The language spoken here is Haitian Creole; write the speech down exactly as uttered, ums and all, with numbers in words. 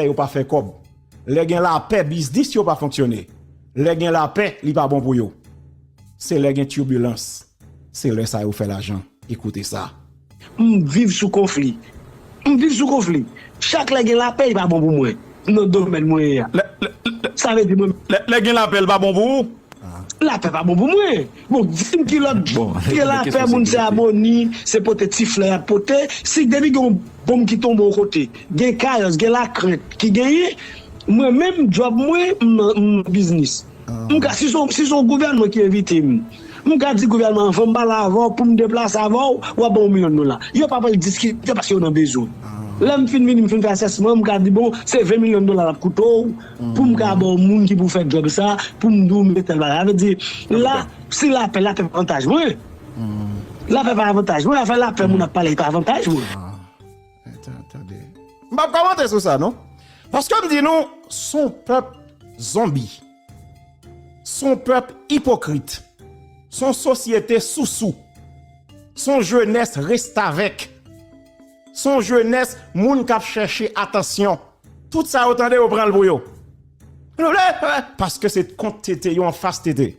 yo pa fè kòb. Lè gen lapè, biznis yo pa fonksyone. Lè gen lapè, li pa bon pou yo. Se lè gen tibilans. Se lè sa yo fè lajan. Ekoute sa. M viv sou konfli. M viv sou konfli. Chak lè gen lapè, li pa bon pou mwen. Nan domèn mwen ye a. Lè, lè, lè, Sa vle di mwen lè, lè gen lapè, li pa bon pou ou. Lapè pa bon pou mwen. Bon, di m ki lòt. Bon, gen lapè, moun se aboni, se pote ti flè y ap pote. Si depi gen yon bonm ki tonbe yon kote, gen kayòs, gen lakrent ki genyen, mwen menm, djòb mwen, m nan, m nan biznis. M ka, si se yon, si se yon gouvènman ki envite m, m ka di gouvènman an, fò m pale avè w pou m deplase avè w, w ap ban yon milyon dola. Yo pa pral diskite paske yo nan bezwen. Lè m fin vini, m fin fè asèsman, m ka di, bon, se ven milyon dola l ap koute w pou m ka ba w moun ki pou fè djòb sa, pou m di w mete tèl bagay. Sa vle di, la, si lapè, lapè pa avantaj mwen. Lapè pa avantaj mwen, afè lapè moun ap pale pa avantaj mwen. Tande. M p ap kòmante sou sa, non. Paske m di nou, s on pèp zonbi. S on pèp ipokrit. S on sosyete sousou. S on jenès restavèk. S on jenès moun k ap chèche atansyon. Tout sa yo tande, yo pran l pou yo. Paske se kont tete yo anfas tete.